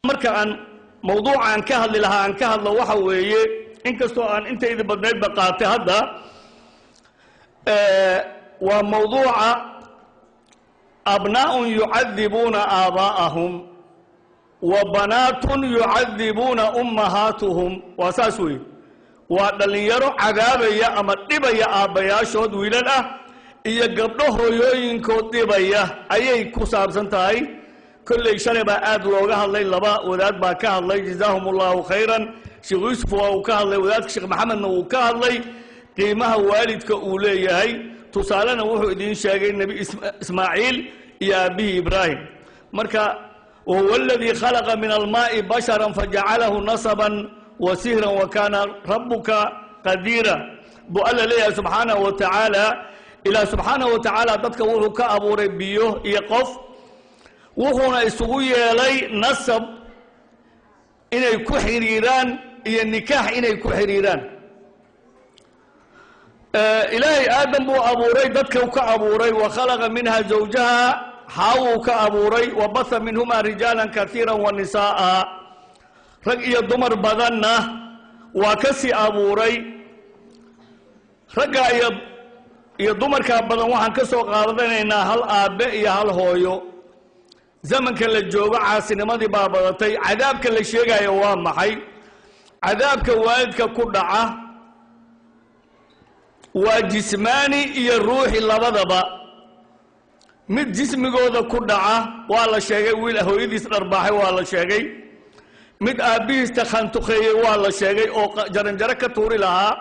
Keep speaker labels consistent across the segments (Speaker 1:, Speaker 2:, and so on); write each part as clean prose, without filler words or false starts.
Speaker 1: Marka aan mawduucaan ka hadli lahaa aan ka hadlo waxa weeye, inkastoo aan intaydi badnaydba qaatay hadda, waa mawduuca abnaa'un yucadibuuna aabaa'ahum wa banaatun yucadibuuna ummahaatuhum. Waa saas weeye, waa dhallinyaro cadaabaya ama dhibaya aabbayaashood wiilal ah iyo gabdho hooyooyinkood dhibaya ayay ku saabsan tahay. Kolley shalay baa aad looga hadlay, laba wadaad baa ka hadlay, jazaahum allahu khayran. Sheekh Yuusuf waa uu ka hadlay, wadaadka Sheekh Maxamedna wuu ka hadlay qiimaha waalidka uu leeyahay. Tusaalena wuxuu idiin sheegay Nebi Ismaaciil iyo aabbihii Ibraahim. Marka wahuwa aladii khalaqa min almaa'i basharan fajacalahu nasaban wa sihran wa kaana rabbuka qadiira buu Alla leeyahay subxaanahu wa tacaala. Ilaah subxaanahu wa tacaala dadka wuxuu ka abuuray biyo iyo qof, wuxuuna isugu yeelay nasab inay ku xidhiiraan iyo nikaax inay ku xidhiiraan. Ilaahay Aadam buu abuuray, dadka ka abuuray, wa khalaqa minha zawjaha, Xaawuu ka abuuray, wa batha minhuma rijaala kaiira wa nisaa'a, rag iyo dumar badanna waa ka sii abuuray. Ragga iyo dumarkaa badan waxaan ka soo qaadanaynaa hal aabbe iyo hal hooyo. Zamanka la joogo caasinimadii baa badatay. Cadaabka la sheegayo waa maxay? Cadaabka waalidka ku dhaca waa jismaani iyo ruuxi labadaba. Mid jismigooda ku dhaca waa la sheegay, wiil hooyadiis dharbaaxay waa la sheegay, mid aabbihiis takhantukeeyey waa la sheegay oo jaranjaro ka tuuri lahaa.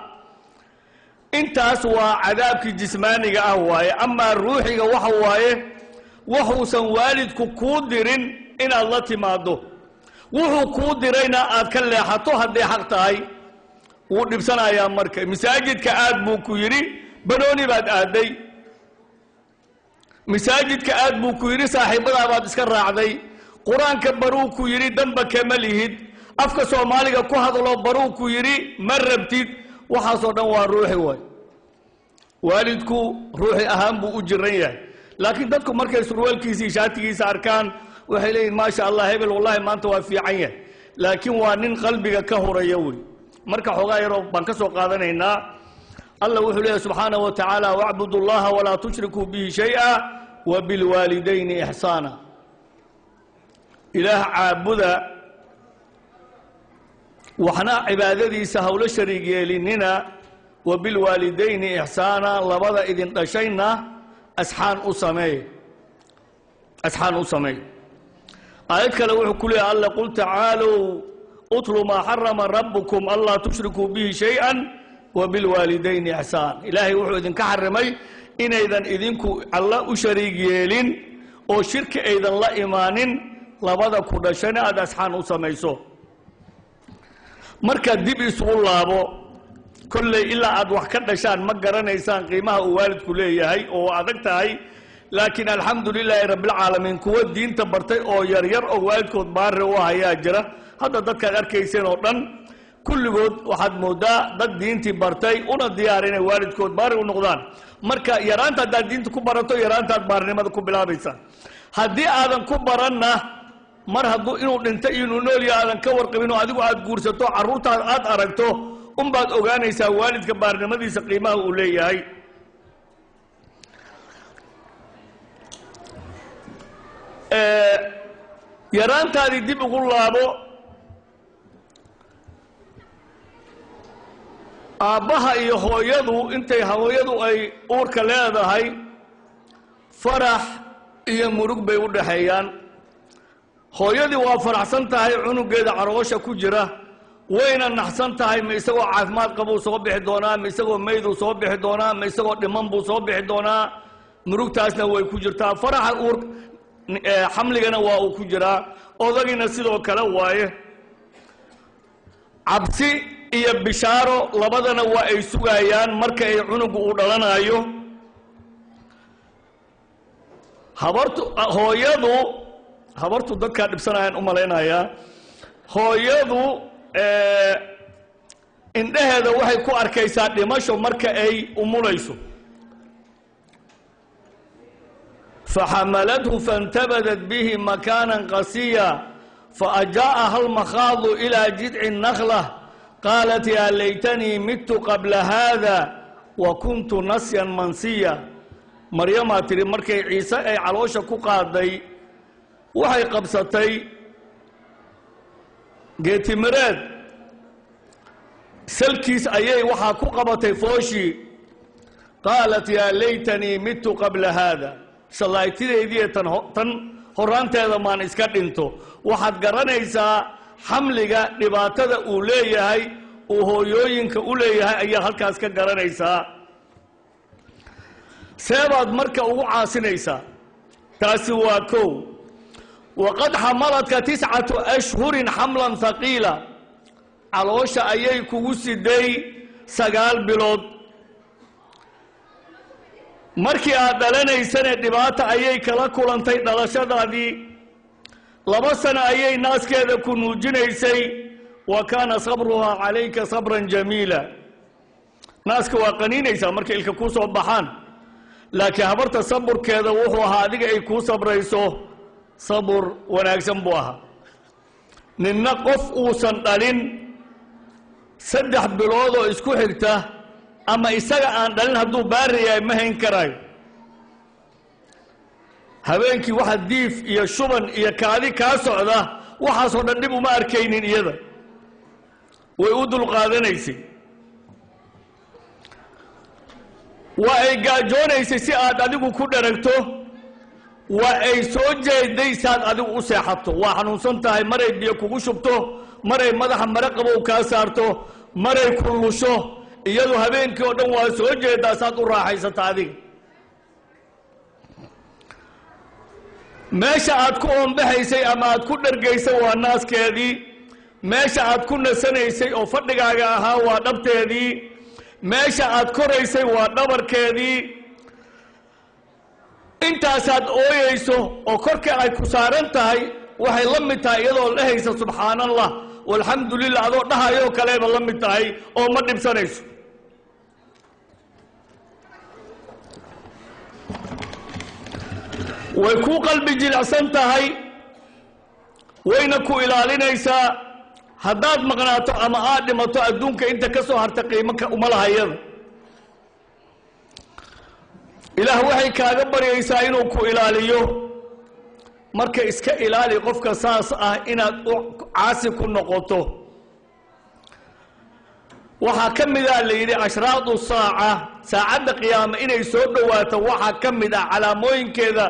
Speaker 1: Intaas waa cadaabkii jismaaniga ah waaye. Amaa ruuxiga waxa waaye wuxuusan waalidku kuu dirin inaad la timaaddo, wuxuu kuu dirayna aad ka leexato hadday xaq tahay, wuu dhibsanayaa. Marka masaajidka aad buu ku yidhi, banooni baad aaday. Masaajidka aad buu ku yidhi, saaxiibadaa baad iska raacday. Qur-aanka baruu ku yidhi, damba kama lihid. Afka Soomaaliga ku hadlo baruu ku yidhi, ma rabtid. Waxaasoo dhan waa ruuxi waay. Waalidku ruuxi ahaan buu u jiran yahay, laakiin dadku markay surwaalkiisa iyo shaatigiisa arkaan waxay leeyihin, "Maasha Allah, hebel wallahi maanta waa fiican yahay," laakiin waa nin qalbiga ka horaya wey. Marka xoogaa yaroo baan ka soo qaadanaynaa. Alla wuxuu leeyahy subxaanahu wa tacaala: "Wacbudu llaha walaa tushrikuu bihi shay'a wa bilwaalidayni ixsaana." Ilaah caabuda, waxna cibaadadiisa hawlo shariig yeelinina, wa bilwaalidayni ixsaana, labada idin dhashayna asxaan u sameey, asxaan u sameey. Aayad kale wuxuu ku leeyahy Alla: "Qul tacaalow utlu maa xarama rabbukum anlaa tushrikuu bihi shay-an wa bilwaalidayni ixsaan." Ilaahay wuxuu idinka xarimay inaydan idinku Alla u shariig yeelin oo shirki aydan la imaanin, labada ku dhashayna aada asxaan u samayso. Marka dib isugu laabo, kolley ilaa aad wax ka dhashaan ma garanaysaan qiimaha uu waalidku leeyahay oo adag tahay. Laakiin alxamdu lilaahi rabbilcaalamiin, kuwa diinta bartay oo yaryar oo waalidkood baari u hayaa jira. Hadda dadkaad arkayseen oo dhan kulligood waxaad moodaa dad diintii bartay una diyaar inay waalidkood baari u noqdaan. Marka yaraanta haddaad diinta ku barato, yaraantaad baarinimada ku bilaabaysaa. Haddii aadan ku baranna, mar hadduu inuu dhinto iyo inuu nool yahay aadan ka warqabin oo adigu aad guursato, carruurtaad aad aragto unbaad ogaanaysaa waalidka baarinimadiisa qiimaha uu leeyahay. Yaraantaadii dib ugu laabo. Aabbaha iyo hooyadu intay hooyadu ay uurka leedahay, farax iyo murug bay u dhaxeeyaan. Hooyadii waa faraxsan tahay cunugeeda caloosha ku jira, wayna naxsan tahay. Ma isagoo caafimaad qabuu soo bixi doonaa? Ma isagoo mayduu soo bixi doonaa? Ma isagoo dhiman buu soo bixi doonaa? Murugtaasna way ku jirtaa, faraxa uur xamligana waa uu ku jiraa. Odagiina sidoo kale waaye, cabsi iyo bishaaro labadana waa ay sugayaan marka ay cunugu uu dhalanayo. Habartu, hooyadu, habartu dadkaa dhibsanayaan u malaynayaa. Hooyadu indhaheeda waxay ku arkaysaa dhimasho marka ay umulayso. Faxamalathu faاntabadat bihi makaanan qasiya. Fajaa'aha almakhaadu ilaa jidci nakhla qaalat yaa laytanii midtu qabla haada wa kuntu nasyan mansiya. Maryamaa tidhi markay Ciise ay caloosha ku qaaday, waxay qabsatay geetimireed salkiis ayay waxaa ku qabatay fooshii. Qaalat yaa laytanii midtu qabla haada, shallaaytideediiyo tan horraanteeda maan iska dhinto. Waxaad garanaysaa xamliga dhibaatada uu leeyahay, uu hooyooyinka u leeyahay ayaad halkaas ka garanaysaa. Seebaad marka ugu caasinaysaa? Taasi waa kow. Waqad xamaladka 9 ashhurin xamlan haqiila, caloosha ayay kugu siday 9 bilood. Markii aad dhalanaysane dhibaata ayay kala kulantay dhalashadaadii. 2 sano ayay naaskeeda ku nuujinaysay. Wa kaana sabruhaa calayka sabran jamiila. Naaska waa qaniinaysaa markay ilka kuu soo baxaan, laakiin habarta saburkeeda wuxuu ahaa adiga ay kuu sabrayso, sabur wanaagsan buu ahaa. Ninna qof uusan dhalin 3 biloodoo isku xigta ama isaga aan dhalin hadduu baari yahay ma hayn karaayo. Habeenkii waxa diif iyo shuban iyo kaadi kaa socda, waxaasoo dhan dhib uma arkaynin, iyada way u dulqaadanaysay. Waa ay gaajoonaysay si aad adigu ku dharagto, waa ay soo jeeday si aad adigu u seexato. Waa xanuunsan tahay, maray biyo kugu shubto, maray madaxa mare qabow kaa saarto, maray ku lusho, iyadu habeenkii oo dhan waa soo jeedaa saad u raaxaysata adiga. Meesha aad ku oonbaxaysay ama aad ku dhargaysay waa naaskeedii. Meesha aad ku nasanaysay oo fadhigaaga ahaa waa dhabteedii. Meesha aad koraysay waa dhabarkeedii. Intaasaad ooyeyso oo korka ay ku saaran tahay waxay la mid tahay iyadoo dhehaysa subxaana Allah walxamdu lilah, adoo dhahayoo kaleeba la mid tahay oo ma dhibsanayso. Way ku qalbi jilicsan tahay, wayna ku ilaalinaysaa. Haddaad maqnaato ama aad dhimato, adduunka inta ka soo harta qiimo uma laha iyada. Ilaah waxay kaaga baryaysaa inuu ku ilaaliyo. Marka iska ilaali qofka saas ah inaad u caasi ku noqoto. Waxaa ka mid ah la yidhi ashraadu saaca, saacadda qiyaame inay soo dhowaato waxaa ka mid ah calaamooyinkeeda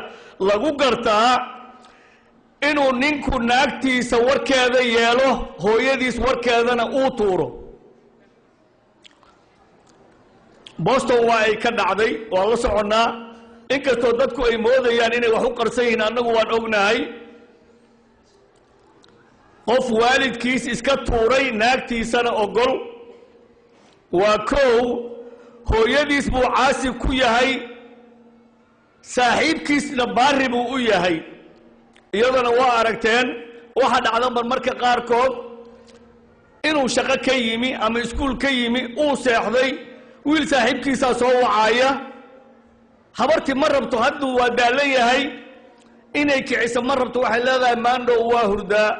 Speaker 1: lagu gartaa inuu ninku naagtiisa warkeeda yeelo, hooyadiis warkeedana uu tuuro. Boston waa ay ka dhacday, waa la soconnaa. Inkastoo dadku ay moodayaan inay wax u qarsan yihiin, annagu waan ognahay. Qof waalidkiis iska tuuray, naagtiisana ogol, waa kow. Hooyadiis buu caasi ku yahay, saaxiibkiisna baari buu u yahay. Iyadana waa aragteen waxa dhacda mar marka qaarkood inuu shaqo ka yimi ama iskuul ka yimi, uu seexday, wiil saaxiibkiisaa soo wacaaya. Habartii ma rabto, hadduu waa daallan yahay, inay kiciso ma rabto. Waxay leedahay, maandhow waa hurdaa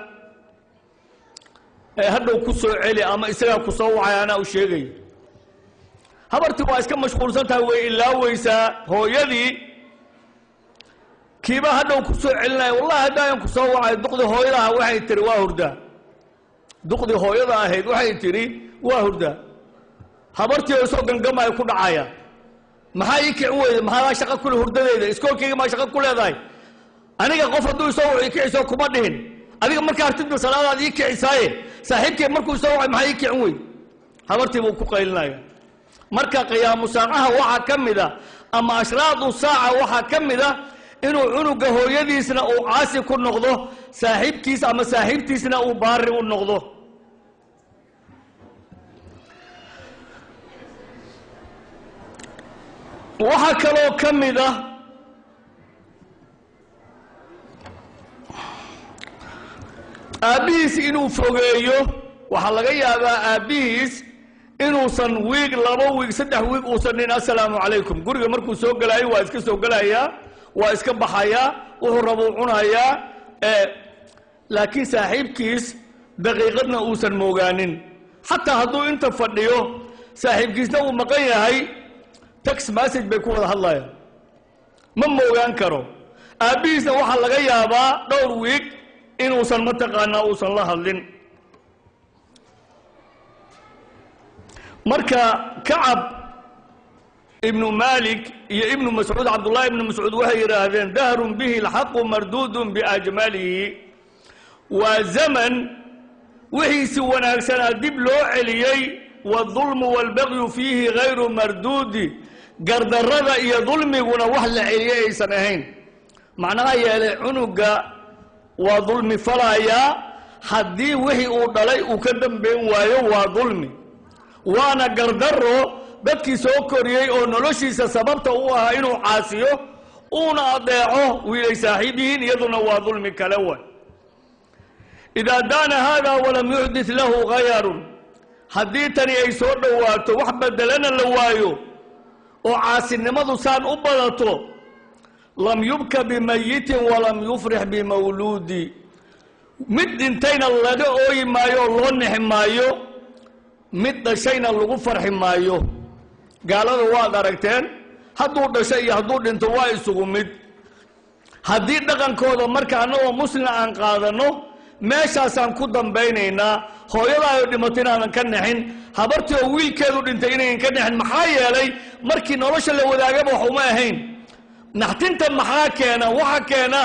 Speaker 1: ee hadhow ku soo celi, ama isagaa ku soo wacay, anaa u sheegay. Habartii waa iska mashquulsan tahay, way ilaaweysaa hooyadii. Kiiba hadhow ku soo celinaya, wallahi haddaayan ku soo wacay, duqdii hooyadaha waxay tihi waa hurdaa. Duqdii hooyada ahayd waxay tidhi waa hurdaa. Habartii oo isoo gangamaya ku dhacaya, maxaa ii kicin weyda? Maxaa shaqo kule hurdadeyda? Iskoolkayga maa shaqo ku leedahay? Aniga qof hadduu isoo waco ii kiciso kuma dhihin. Adiga markaa hartidba salaadaad ii kicisaaye, saaxiibkay markuu isoo wacay maxaa ii kicin weyd? Habartii buu ku qaylinaya. Marka qiyaamu saacaha waxaa ka mid a ama ashraadu saaca waxaa ka mid a inuu cunuga hooyadiisna uu caasi ku noqdo, saaxiibkiis ama saaxiibtiisna uu baari u noqdo. Waxaa kaloo ka mid ah aabbihiis inuu fogeeyo. Waxaa laga yaabaa aabbihiis inuusan wiig, 2 wiig, 3 wiig uusan nin assalaamu calaykum. Guriga markuu soo gelaayo waa iska soo gelayaa, waa iska baxayaa, wuxuu rabuu cunayaa. Laakiin saaxiibkiis daqiiqadna uusan moogaanin. Xataa hadduu inta fadhiyo saaxiibkiisna uu maqan yahay, text message bay ku wada hadlayaan, ma moogaan karo. Aabbihiisna waxaa laga yaabaa dhowr wiig inuusan mataqaanaa uusan la hadlin. Marka Kacab Ibnu Malik iyo Ibnu Mascuud, Cabdullahi Ibnu Mascuud, waxay yidhaahdeen: dahrun bihi alxaqu marduudun biajmalihi. Waa zaman wixiisi wanaagsanaa dib loo celiyey. Waaldulmu waalbagyu fiihi gayru marduudi. Gardarrada iyo dulmiguna wax la celiyey aysan ahayn. Macnaha yeelay, cunuga waa dulmi falayaa haddii wixii uu dhalay uu ka dambeyn waayo, waa dulmi waana gardarro dadkii soo koriyey oo noloshiisa sababta u ahaa inuu caasiyo uuna adeeco wiilay saaxiib yihiin, iyaduna waa dulmi kale. Way idaa daana haada walam yuxdit lahu gayarun. Haddii tani ay soo dhowaato, wax bedelana la waayo oo caasinimadu saan u badato, lam yubka bimayitin walam yufrix bimawluudi. Mid dhintayna laga ooyi maayo oo loo nixi maayo, mid dhashayna lagu farxi maayo. Gaalada waad aragteen, hadduu dhashay iyo hadduu dhinto waa isugu mid. Haddii dhaqankooda marka annagoo muslima aan qaadanno, meeshaasaan ku dambaynaynaa. Hooyadaayo dhimatay inaadan ka nixin, habartii oo wiilkeedu dhintay inaynan ka nixin. Maxaa yeelay, markii nolosha la wadaagaba wax uma ahayn. Naxtinta maxaa keena? Waxa keena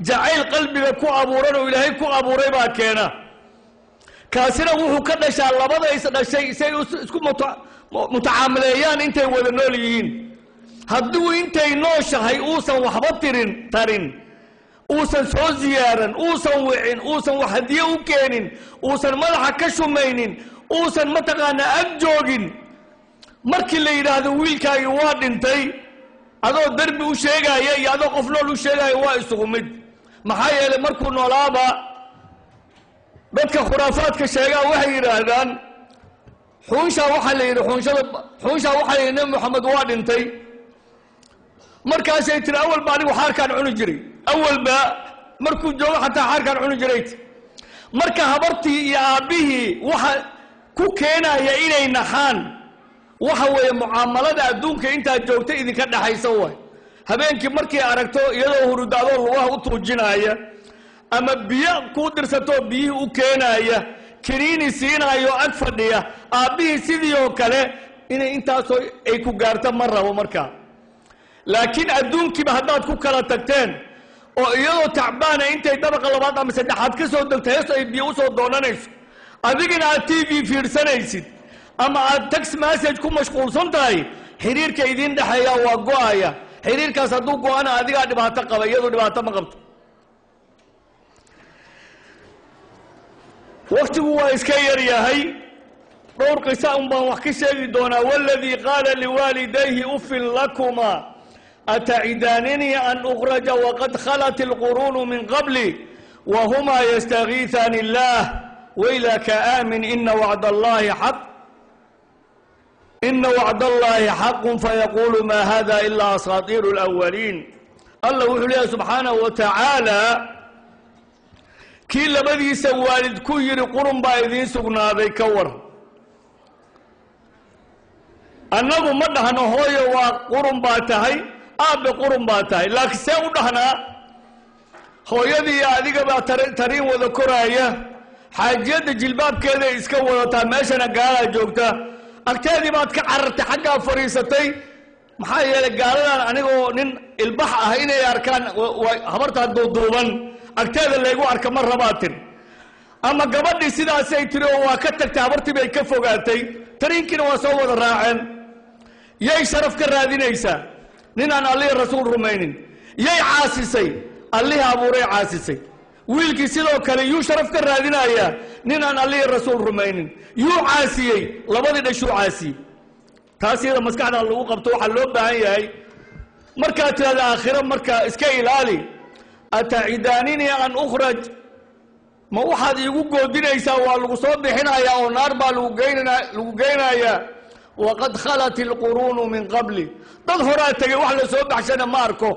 Speaker 1: jacayl qalbiga ku abuuran oo Ilaahay ku abuuray baa keena. Kaasina wuxuu ka dhashaa labada is dhashay say isku mutacaamileeyaan intay wada nool yihiin. Hadduu intay nooshahay uusan waxba tirin tarin, uusan soo ziyaaran, uusan wicin, uusan wax hadiye u keenin, uusan madaxa ka shumaynin, uusan mataqaanaa ag joogin, markii la yidhaahdo wiilkaagii waa dhintay, adoo derbi u sheegaya iyo adoo qof nool u sheegaya waa isugu mid. Maxaa yeelay, markuu noolaaba, dadka khuraafaadka sheegaa waxay yidhaahdaan xuunshaa, waxaa la yidhi xuunshada, xuunshaa waxaa la yidhi Nebi Moxamed waa dhintay. Markaasay tiri: awalba anigu xaarkaan cuni jiray, awalba markuu joogo xataa xaarkaan cuni jiray. Marka habartii iyo aabbihii waxa ku keenaya inay naxaan waxa weeye mucaamalada adduunka intaad joogta idinka dhexaysa. Waay habeenkii markay aragto iyadoo huruda adoo lugaha u tuujinaya, ama biyo kuu dirsatoo biyihii u keenaya, kiniini siinaayo, ag fadhiya, aabbihii sidii oo kale inay intaasoo ay ku gaarto ma rabo markaa. Laakiin adduunkiiba haddaad ku kala tagteen oo iyadoo tacbaana intay dabaqa labaad ama saddexaad ka soo degto hees ay biyo usoo doonanayso, adigina aad TV fiirsanaysid ama aad text message ku mashquulsan tahay, xiriirka idiin dhexeeya waa go-aya. Xiriirkaas hadduu go-ana, adigaa dhibaato qaba, iyadu dhibaato ma qabto. Waktigu waa iska yar yahay, dhowr qisa un baan wax ka sheegi doonaa. Waladii qaala liwaalidayhi ufin lakuma atacidaanini an ukhraja waqad khalat alquruunu min qabli wahumaa yastagiihaani illaah waylaka aamin ina wacd allahi xaq, ina wacd allahi xaqu fayaqulu ma hada ila asaatiiru اlawaliin. Allah wuxuu leeyahay subxaanahu wa tacaala: kii labadiisa waalid ku yidhi qurun baa idiin sugnaaday ka war. Annagu ma dhahno hooyo waa qurun baa tahay, aabbe qurun baa tahay, laakiin see u dhahnaa? Hooyadii adiga baa tariin wada koraaya, xaajiyadda jilbaabkeeday iska wadataa, meeshana gaalaa joogta, agteedii baad ka carartay, xaggaa fadhiisatay. Maxaa yeelay, gaaladan anigoo nin ilbax ah inay arkaan habartaa duuduuban agteeda laygu arka ma rabaa tir. Ama gabadhii sidaasay tiri oo waa ka tagtay, habartii bay ka fogaatay, tariinkiina waa soo wada raaceen. Yay sharaf ka raadinaysaa? Nin aan Allihii Rasuul rumaynin. Yay caasisay? Allihii abuuray caasisay. Wiilkii sidoo kale yuu sharaf ka raadinayaa? Nin aan Allihii Rasuul rumaynin. Yuu caasiyey? Labadii dhashuu caasiyey. Taas iyada maskaxda lagu qabto. Waxaa loo baahan yahay markaad tidhahda aakhiro markaa iska ilaali. Atacidaanini an ukhraj, ma waxaad iigu goodinaysaa waa lagu soo bixinayaa oo naar baa lagu geynayaa, waqad khalat ilquruunu min qabli, dad horaa tegay, wax la soo baxshana ma arko.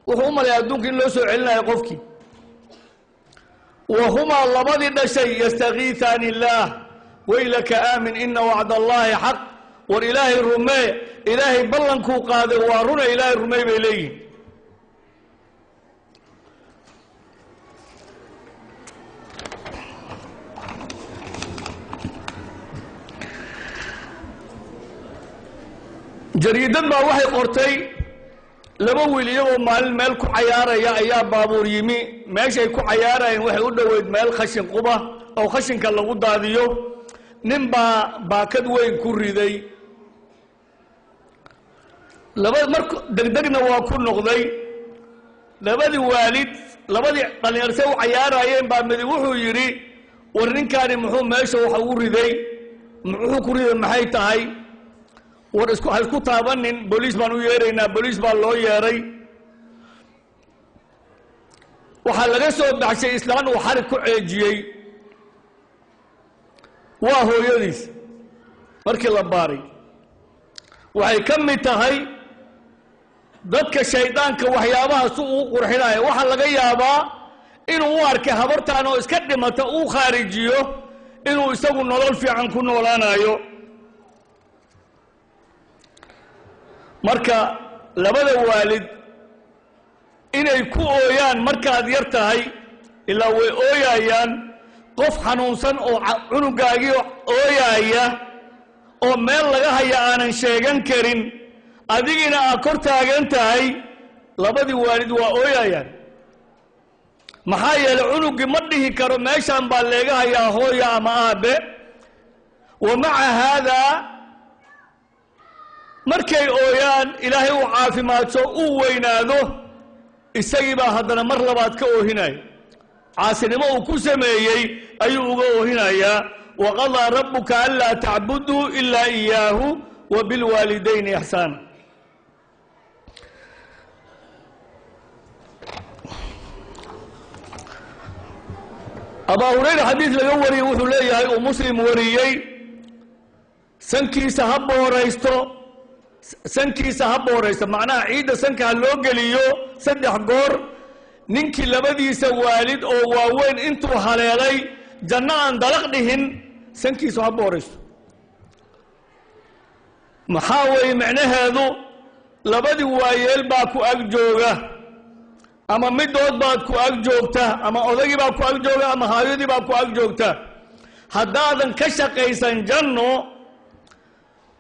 Speaker 1: Wuxuu u malaya adduunka in loo soo celinayo qofkii. Wa humaa labadii dhashay yastakiihaani illaah, waylaka aamin ina wacd allaahi xaq. War ilaahay rumee, ilaahay ballankuu qaaday waa runa, ilaahay rumey bay leeyihin. Jariidad baa waxay qortay laba wiil iyagoo maalin meel ku cayaaraya ayaa baabuur yimi. Meeshay ku cayaarayeen waxay u dhoweyd meel khashin quba oo khashinka lagu daadiyo. Nin baa baakad weyn ku riday, laba mark degdegna waa ku noqday. Labadii waalid, labadii dhallinyarse u cayaarayeen baa midi wuxuu yidhi, war ninkaani muxuu meesha wax ugu riday? Muxuu ku riday? Maxay tahay? War isku ha isku taabanin, booliis baan u yeeraynaa. Booliis baa loo yeeray. Waxaa laga soo baxshay islaan uu xarig ku ceejiyey, waa hooyadiis. Markii la baaray, waxay ka mid tahay dadka shaydaanka waxyaabaha si uu qurxinaya. Waxaa laga yaabaa inuu u arkay habartaan oo iska dhimata uu khaarijiyo inuu isagu nolol fiican ku noolaanayo. Marka labada waalid inay ku ooyaan markaad yar tahay, ilaa way ooyayaan. Qof xanuunsan oo cunugaagii ooyaaya oo meel laga haya aanan sheegan karin, adigiina aad kor taagan tahay, labadii waalid waa ooyayaan. Maxaa yeelay cunuggii ma dhihi karo meeshaan baa leega hayaa hooya ama aabe. Wa maca haadaa markay ooyaan, ilaahay uu caafimaadso, uu weynaado, isagii baa haddana mar labaad ka oohinaya. Caasinimo uu ku sameeyey ayuu uga oohinayaa. Waqadaa rabbuka anlaa tacbuduu ilaa iyaahu wa bilwaalidayni ixsaana. Abaa Hurayra xadiis laga wariyey wuxuu leeyahay, uu Muslim wariyey, sankiisa ha booraysto, sankiisa ha booraysto, macnaha ciidda sanka ha loo geliyo 3 goor ninkii labadiisa waalid oo waaweyn intuu haleelay janno aan dalaq dhihin, sankiisu ha booraysto. Maxaa weeye micnaheedu? Labadii waayeel baa ku ag jooga, ama midood baad ku ag joogta, ama odagii baa ku ag jooga, ama haayadii baa ku ag joogta. Haddaadan ka shaqaysan janno,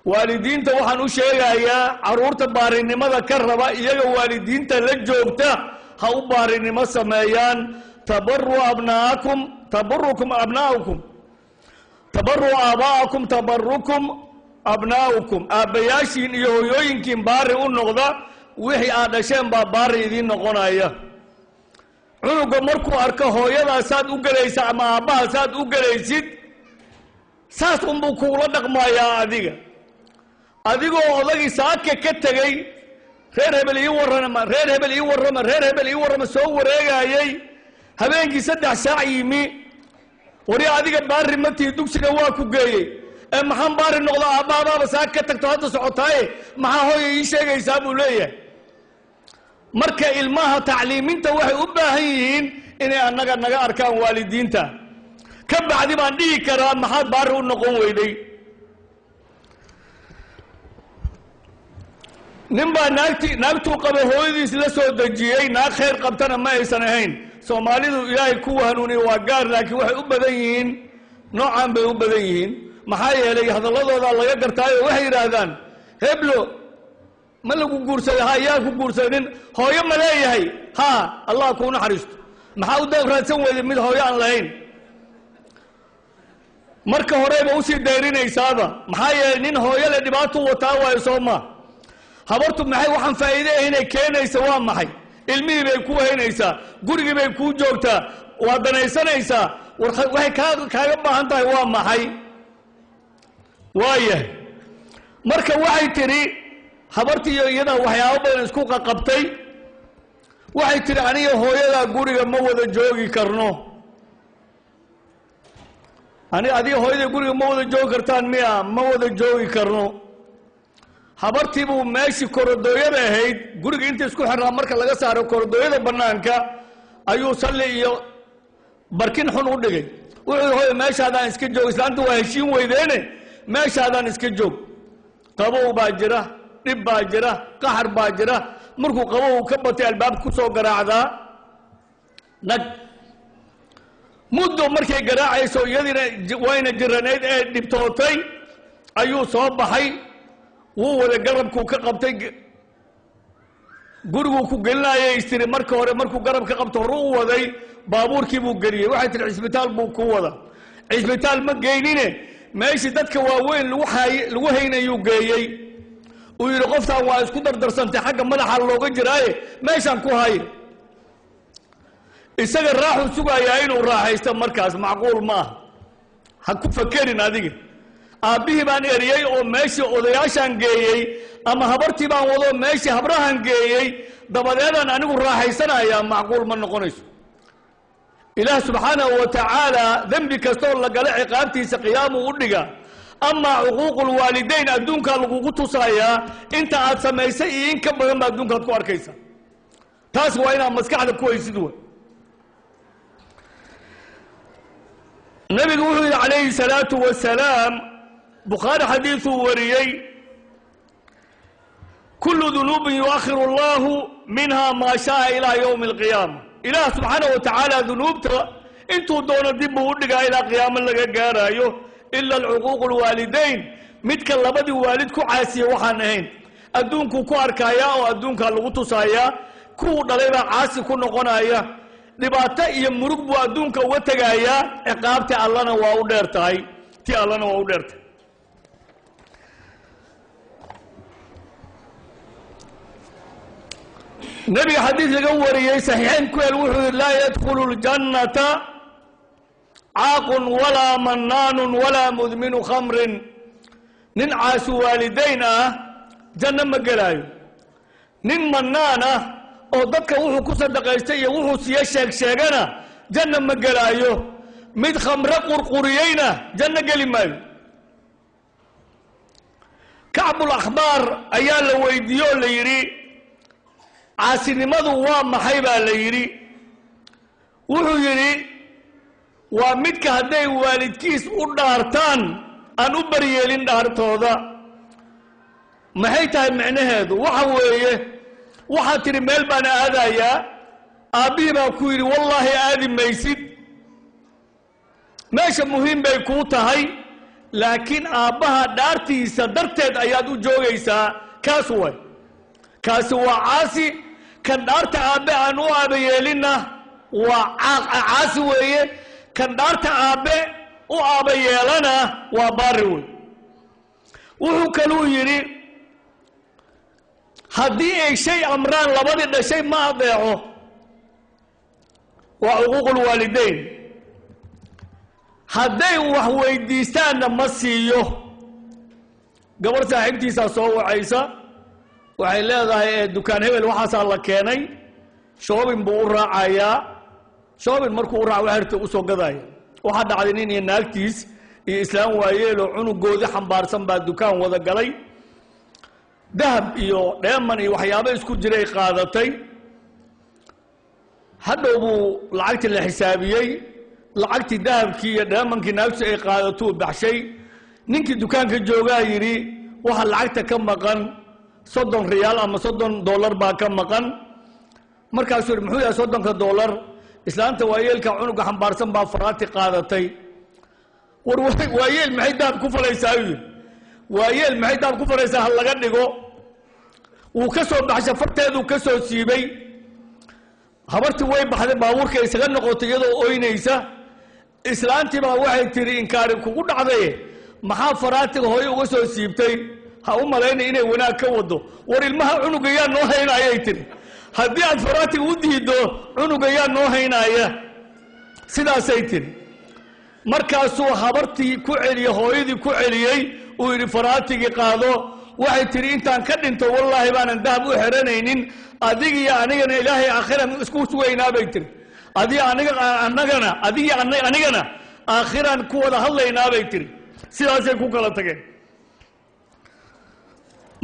Speaker 1: waalidiinta waxaan u sheegayaa, carruurta baarinimada ka raba iyaga waalidiinta la joogta ha u baarinimo sameeyaan. Tabaru abnaakum, tabarukum abnaa'ukum, tabaru aabaa'akum, tabarukum abnaa'ukum. Aabbayaashiin iyo hooyooyinkiin baari u noqda, wixii aad dhasheen baa baari idiin noqonaya. Cunuga markuu arko hooyadaa saad u gelaysa ama aabbaha saad u gelaysid, saas unbuu kuula dhaqmayaa. Adiga adigoo odagii saaka ka tegey, reer hebel ii warrama, reer hebel ii warrama, reer hebel ii warrama, soo wareegayey, habeenkii 3 saac yimi, wari adiga baari matii, dugsiga waa ku geeyey, ee maxaan baari noqdo? Aabbahabaaba saaka ka tagto hadda socotaaye, maxaa hooya ii sheegaysaa buu leeyahay. Marka ilmaha tacliiminta waxay u baahan yihiin inay annaga naga arkaan waalidiinta. Ka bacdi baan dhihi karaa maxaad baari u noqon weyday. Nin baa naagti naagtuu qaba hooyadiis la soo dejiyey. Naag khayr qabtana ma aysan ahayn. Soomaalidu ilaahay kuwa hanuuniye waa gaar, laakiin waxay u badan yihiin noocan bay u badan yihiin. Maxaa yeelay hadalladoodaa laga gartaayo. Waxay yidhaahdaan, heblo ma lagu guursaday? Ha, yaa ku guursaday? Nin hooyo ma leeyahay? Ha, Allah kuu naxariisto. Maxaa u raadsan weyday mid hooyo aan lahayn? Marka horeyba usii dayrinaysaaba. Maxaa yeelay nin hooyo le dhibaato wataa waayo, soo ma? Habartu maxay waxaan faa'iide ahaynay keenaysa? Waa maxay? Ilmihii bay ku haynaysaa, gurigii bay kuu joogtaa, waa danaysanaysaa. War waxay kaaga baahan tahay waa maxay? Waayahay, marka waxay tidhi habartii iyo iyadaa waxyaabo badan isku qaqabtay. Waxay tidhi, aniga hooyadaa guriga ma wada joogi karno. Ani adiga hooyada guriga ma wada joogi kartaan miya? Ma wada joogi karno. Habartii buu meeshii korodooyada ahayd guriga inta isku xirnaa marka laga saaro korodooyada bannaanka ayuu salli iyo Barkin xun u dhigay. Wuxuu hooyo meeshaadaan iska joog, islaanta waa heshiin weydeene, meeshaadaan iska joog. Qabow baa jira, dhib baa jira, qaxar baa jira. Markuu qabow ka batay albaabka ku soo garaacdaa nag. Muddo markay garaacayso, iyadiina wayna jiranayd ee dhibtootay, ayuu soo baxay. Wuu wada garabkuu ka qabtay, guriguu ku gelinayay istiri. Marka hore markuu garab ka qabto, horu u waday, baabuurkii buu geliyey. Waxay tihi cisbitaal buu ku wada. Cisbitaal ma geynine, meeshii dadka waaweyn lagu hay lagu haynayuu geeyey. Uu yidhi qoftaan waa isku dardarsantay, xagga madaxa looga jiraaye, meeshaan ku hay. Isaga raaxuu sugayaa inuu raaxaysto. Markaas macquul ma aha. Ha ku fakerin adiga aabbihii baan eriyey oo meeshii odayaashaan geeyey, ama habartii baan wadoo meeshii habrahan geeyey, dabadeedaan anigu raaxaysanayaa. Macquul ma noqonayso. Ilaah subxaanahu wa tacaala dembi kastoo la gala ciqaabtiisa qiyaamuu u dhiga. Amaa cuquuqu lwaalidayn adduunkaa lagugu tusayaa. Inta aad samaysay iyo in ka badan ba adduunkaad ku arkaysa. Taas waa inaad maskaxda ku haysid wa. Nabigu wuxuu yidhi calayhi salaatu wasalaam, Bukhaari xadiisuu wariyey: "Kullu dunuubin yuakhiru allahu minha maa shaaa ilaa yowmi alqiyaama." Ilaah subxaanahu wa tacaala dunuubta intuu doono dib buu u dhigaa ilaa qiyaamo laga gaaraayo, ila alcuquuqu alwaalidayn, midka labadii waalid ku caasiya waxaan ahayn. Adduunkuu ku arkayaa oo adduunkaa lagu tusayaa. Kuwuu dhalay baa caasi ku noqonaya, dhibaato iyo murug buu adduunka uga tegayaa. Ciqaabti allana waa u dheer tahay, ti allana waa u dheer tahay. Nebiga xadiis laga wariyey saxiixayn ku el wuxuu yihi: "Laa yadkhulu ljannata caaqun walaa mannaanun walaa mudminu khamrin." Nin caasu waalidayn ah janno ma gelaayo. Nin mannaan ah oo dadka wuxuu ku sadaqaystay iyo wuxuu siiye sheeg sheegana janno ma gelaayo. Mid khamre qurquriyeyna janno geli maayo. Kacbul akhbaar ayaa la weydiiye oo la yidhi: "Caasinimadu waa maxay?" baa la yidhi. Wuxuu yidhi: "Waa midka hadday waalidkiis u dhaartaan aan u baryeelin dhaartooda." Maxay tahay micnaheedu? Waxa weeye, waxaad tidhi meel baan aadayaa, aabbihii baa ku yidhi: "Wallaahi aadi maysid." Meesha muhiim bay kuu tahay, laakiin aabbaha dhaartiisa darteed ayaad u joogaysaa. Kaas way, kaasi waa caasi. Kan dhaarta aabbe aan u aabayeelinna waa caasi weeye. Kan dhaarta aabbe u aaba yeelana waa baari wey. Wuxuu kaluu yidhi: haddii ay shay amraan labadii dhashay ma adeeco. Waa cuquuqu lwaalidayn. Hadday wax weydiistaanna ma siiyo. Gabarh saaxiibtiisaa soo wacaysa, waxay leedahay: "Ee dukaan hebel waxaasaa la keenay." Shopping buu u raacayaa. Shopping markuu u raaca, waxay u soo gadaya. Waxaa dhacday nin iyo naagtiis iyo islaam waayeeloo cunugoodii xambaarsan baa dukaan wada galay. Dahab iyo dheeman iyo waxyaabo isku jiray qaadatay. Hadhow buu lacagtii la xisaabiyey. Lacagtii dahabkii iyo dheemankii naagtu ay qaadatuu baxshay. Ninkii dukaanka joogaa yidhi: "Waxa lacagta ka maqan 30 riyaal ama $30 baa ka maqan." Markaasuu yidhi: "Muxuu yahay 30-ka dollar?" "Islaanta waayeelka cunuga xambaarsan baa faraati qaadatay." "War waayeel maxay dahab ku falaysaa?" uu yidhi. "Waayeel maxay dahab ku falaysaa? Ha laga dhigo." Wuu ka soo baxshay, farteeduu ka soo siibay. Habartii way baxday, baabuurka isaga noqotay iyadoo oynaysa. Islaantii baa waxay tidhi: "Inkaari kugu dhacdaye, maxaa faraatiga hooye uga soo siibtay?" Ha u malaynay inay wanaag ka wado. "War ilmaha cunuga yaa noo haynayay?" tidhi. "Haddii aad faraatiga u diiddo, cunuga yaa noo haynaya?" Sidaasay tidhi. Markaasuu habartii ku celiyey, hooyadii ku celiyey. Uu yidhi: "Faraatigii qaado." Waxay tidhi: "Intaan ka dhinto wallaahi baanan dahab u xiranaynin. Adigiyo anigana ilaahay aakhiran isku sugaynaa," bay tiri. "Adiga aniga annagana, adigii anigana aakhiraan ku wada hadlaynaa," bay tiri. Sidaasay ku kala tageen.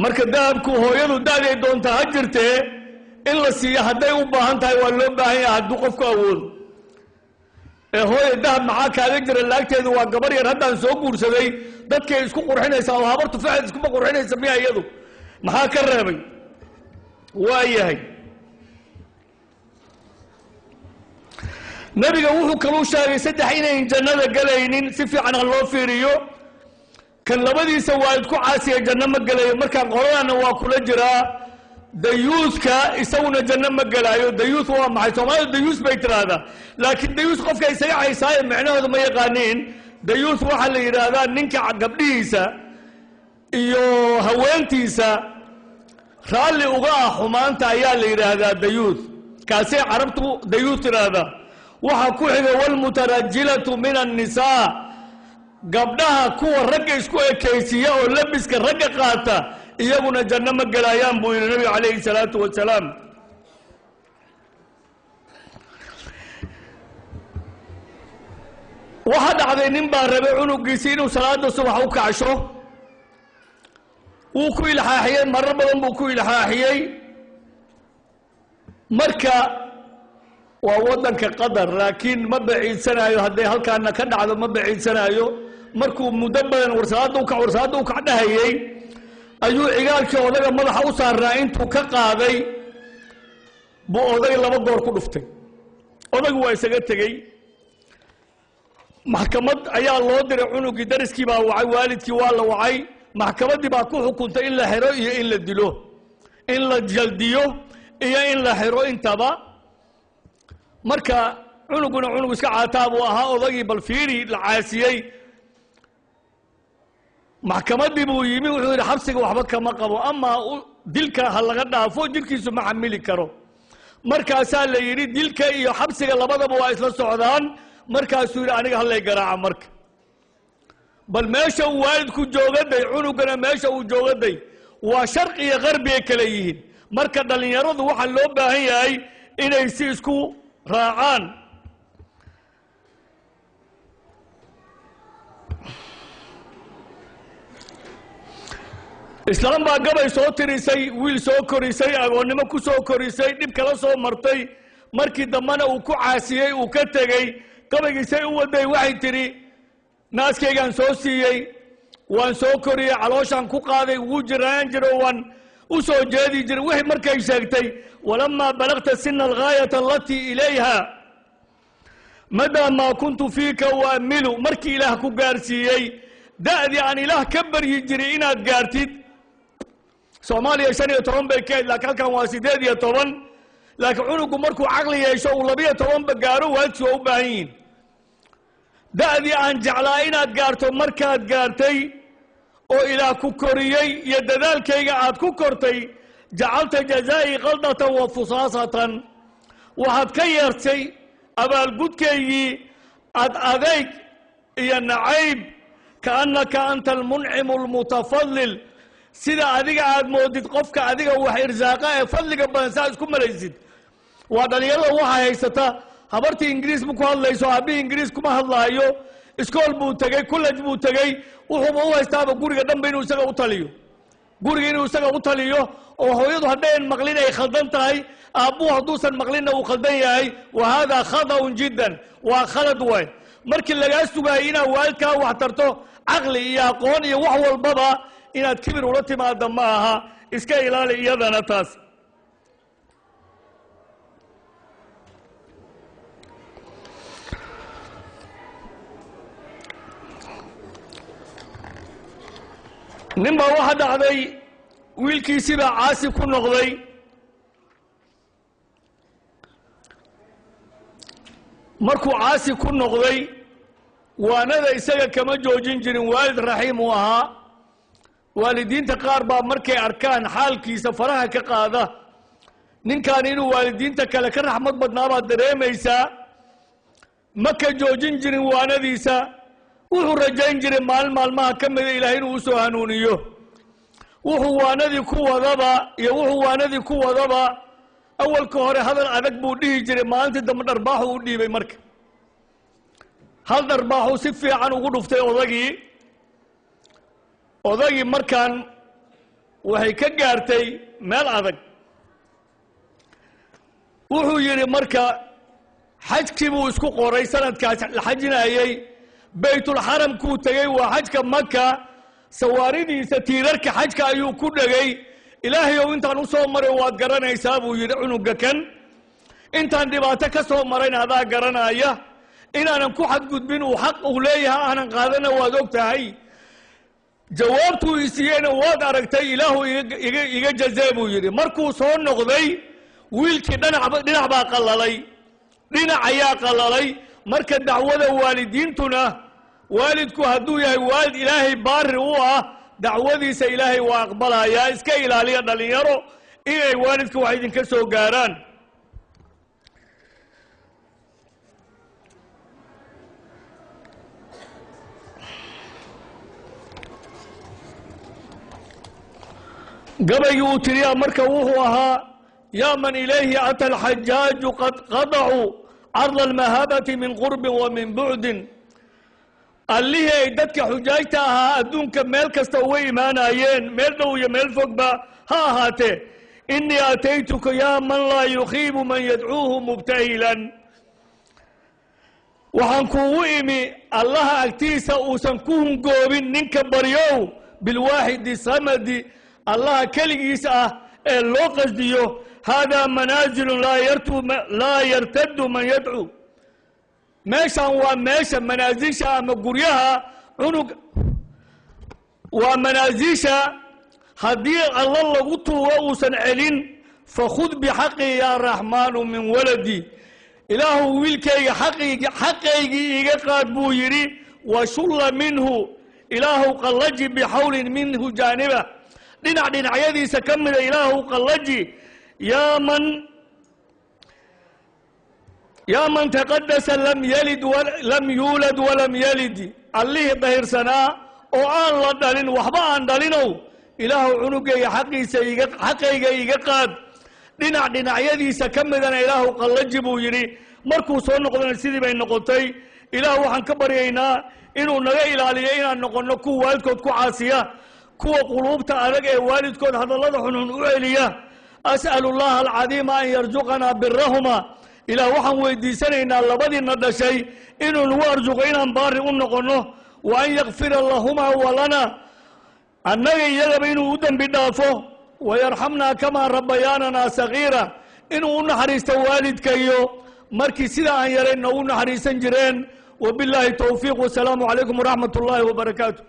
Speaker 1: Marka dahabku hooyadu da'day doontaa ha jirtee, in la siiyo hadday u baahan tahay waa loo baahan yahay, hadduu qofku awoodo. Ee hooya, dahab maxaa kaaga jira? Laagteedu waa gabar yar, haddaan soo guursaday, dadkay isku qurxinaysaa oo habartu faced iskuma qurxinaysa miya? Iyadu maxaa ka reebay? Waa yahay. Nebiga wuxuu kaluu sheegay saddex inayn jannada gelaynin. Si fiican ha loo fiiriyo. Kan labadiisa waalid ku caasiya janno ma gelayo. Markaan qoladana waa kula jiraa. Dayuuska isaguna janno ma gelaayo. Dayuus waa maxay? Soomaalidu dayuus bay tiraahdaa, laakiin dayuus qofka isaga caysaayo micnahooda ma yaqaaniin. Dayuus waxaa la yidhaahdaa ninka gabdhihiisa iyo haweentiisa raalli uga ah xumaanta ayaa la yidhaahdaa dayuus. Kaasay Carabtu dayuus tiraahdaa. Waxaa ku xiga walmutarajilatu min annisaa, gabdhaha kuwa ragga isku ekaysiiya oo labiska ragga qaata, iyaguna janno ma gelaayaan buu yidhi nabiga calayhi salaatu wasalaam. Waxaa dhacday nin baa rabay cunugiisii inuu salaada subax u kacsho. Wuu ku ilxaaxiyey, marar badan buu ku ilxaaxiyey. Marka waa waddanka Qatar, laakiin ma baciidsanaayo. Hadday halkaana ka dhacdo ma baciidsanaayo. Markuu muddo badan "War salaada u kac, war salaada u kac" dhahayey, ayuu cigaalkii odaga madaxa u saarnaa intuu ka qaaday buu oday laba goor ku dhuftay. Odaygu waa isaga tegey. Maxkamad ayaa loo diray cunugii. Dariskii baa wacay, waalidkii waa la wacay. Maxkamaddii baa ku xukuntay in la xiro iyo in la dilo, in la jaldiyo iyo in la xiro intaba. Marka cunuguna cunug iska caataa buu ahaa. Odagii bal fiiri, la caasiyey. Maxkamaddii buu yimi, wuxuu yidhi xabsiga waxba kama qabo, amaa dilka ha laga dhaafo, jirkiisu ma xamili karo. Markaasaa la yidhi dilka iyo xabsiga labadaba waa isla socdaan. Markaasuu yidhi aniga hallay garaaca. Marka bal meesha uu waalidku joogaday, cunugana meesha uu joogaday, waa sharqi iyo qarbi ay kale yihiin. Marka dhallinyaradu waxaa loo baahan yahay inay si isku raacaan. Islaam baa gabay soo tirisay, wiil soo korisay, agoonnimo ku soo korisay, dhib kala soo martay, markii dambena uu ku caasiyey, uu ka tegey. Gabaygiisay u waday waxay tidhi: naaskaygaan soo siiyey, waan soo koriyey, calooshaan ku qaaday, wuu jiraan jiro, waan u soo jeedi jiray. Wixii markay sheegtay: walamaa balagta sina alghaayata alatii ilayha madaa maa kuntu fiika waamilu. Markii Ilaah ku gaarsiiyey da'dii aan Ilaah ka baryi jiray inaad gaartid. Soomaaliya 15 bay ka ahayd, laakiin halkan waa 18. Laakiin cunugu markuu caqli yeesho uu 12ba gaaro, waalidkii waa u baahan yihin. Da'dii aan jeclaa inaad gaarto markaad gaartay oo Ilaah ku koriyey iyo dadaalkayga aad ku kortay, jacalta jazaa'ii qaldatan wa fusaasatan, waxaad ka yeertay abaalgudkaygii ad adayg iyo nacayb. Kaannaka anta almuncimu almutafadil, sida adiga aad moodid qofka adiga wax irsaaqa ee fadliga badan saa isku malaysid. Waa dhalinyarada waxaa haysata. Habartii Ingiriis ma ku hadlayso, aabbihii Ingiriis kuma hadlaayo, iskool buu tegey, college buu tegey, wuxuuba u haystaaba guriga dhanba inuu isaga u taliyo, guriga inuu isaga u taliyo, oo hooyadu haddayan maqlin ay khaldan tahay, aabbuhu hadduusan maqlinna uu khaldan yahay. Wa haadaa khata'un jiddan, waa khalad waay. Markii lagaa sugaayay inaad waalidkaa wax tarto, caqli iyo aqoon iyo wax walbaba, inaad kibir ula timaada ma aha. Iska ilaali iyadana taas. Nin baa waxa dhacday wiilkiisii baa caasi ku noqday. Markuu caasi ku noqday, waanada isaga kama joojin jirin. Waalid raxiim uu ahaa. Waalidiinta qaar baa markay arkaan xaalkiisa faraha ka qaada. Ninkan inuu waalidiinta kale ka raxmad badnaa baad dareemaysaa. Ma ka joojin jirin waanadiisa. Wuxuu rajayn jiray maalin maalmaha ka mida Ilahay inuu usoo hanuuniyo. Wuxuu waanadii ku wadaba iyo wuxuu waanadii ku wadaba, awalka hore hadal adag buu dhihi jiray. Maalintii dambe dharbaaxu u dhiibay. Marka hal dharbaaxuu si fiican ugu dhuftay odagii. Odagii markaan waxay ka gaartay meel adag. Wuxuu yidhi marka Xajkii buu isku qoray sanadkaas la xajinayey. Baytulxaramkuu tegey, waa xajka Maka. Sawaaridiisa tiirarka xajka ayuu ku dhegay. "Ilaahayow, intaan u soo maray waad garanaysaa," buu yidhi. "Cunuga kan intaan dhibaato ka soo marayna adaa garanaya. Inaanan ku xadgudbin uu xaq uu leeyahay aanan qaadana waad og tahay. Jawaabtuu isiiyeyna waad aragtay. Ilaahu iga jazee," buu yidhi. Markuu soo noqday wiilkii dhinac baa qallalay, dhinac ayaa qallalay. Marka dacwada waalidiintuna, waalidku hadduu yahay waalid Ilaahay baari u ah, dacwadiisa Ilaahay waa aqbalayaa. Iska ilaaliya, dhallinyaro, inay waalidka wax idinka soo gaaraan. Gabaygii uu tiriyaa marka wuxuu ahaa: "Yaa man ilayhi ata alxajaaju qad qadacuu carda almahabati min qurbin wa min bucdin." Allihii ay dadka xujaajta ahaa adduunka meel kasta uga imaanayeen, meel dhow iyo meel fogba ha ahaatee, "Inii ataytuka yaa man laa yukhiibu man yadcuuhu mubtahilan." Waxaan kuugu imi Allaha agtiisa uusan ku hungoobin ninka baryow, bilwaaxidi samadi, Allaha keligiis ah ee loo qasdiyo. "Haadaa manaazilu laa yartadu man yadcuu." Meeshan waa meesha manaasisha ama guryaha cunug, waa manaasisha haddii Alla lagu tuugo uusan celin. "Fakhud bixaqii yaa Raxmaanu min waladi." "Ilaahu, wiilkayga xaqaygii iiga qaad," buu yidhi. "Washulla minhu." Ilaahu qallaji. "Bixawlin minhu jaaniba." Dhinac dhinacyadiisa ka mida Ilaahu qallaji. Yaa man taqadasa, lam yalid, lam yuulad walam yalid." Allihii dahirsanaa oo aan la dhalin, waxba aan dhalinow, Ilaahu cunugayga xaqiisa iga, xaqayga iga qaad, dhinac dhinacyadiisa ka midana Ilaahu qallaji, buu yidhi. Markuu soo noqdana sidii bay noqotay. Ilaah waxaan ka baryaynaa inuu naga ilaaliyo inaan noqonno kuwa waalidkood ku caasiya, kuwa quluubta adag ee waalidkood hadallada xunxun u celiya. "As'alu Allaha alcadiima an yarzuqanaa birahuma." Ilaah waxaan weydiisanaynaa labadiina dhashay inuu nagu arsuqo inaan baari u noqonno. "Wa an yakfira lahumaa walana." Annaga iyagaba inuu u dembi dhaafo. "Wayarxamnaa kamaa rabbayaananaa sagiira." Inuu u naxariisto waalidka iyo markii sida aan yarayn noogu naxariisan jireen. Wabillaahi towfiiq, wasalaamu calaykum waraxmat ullaahi wabarakaatu.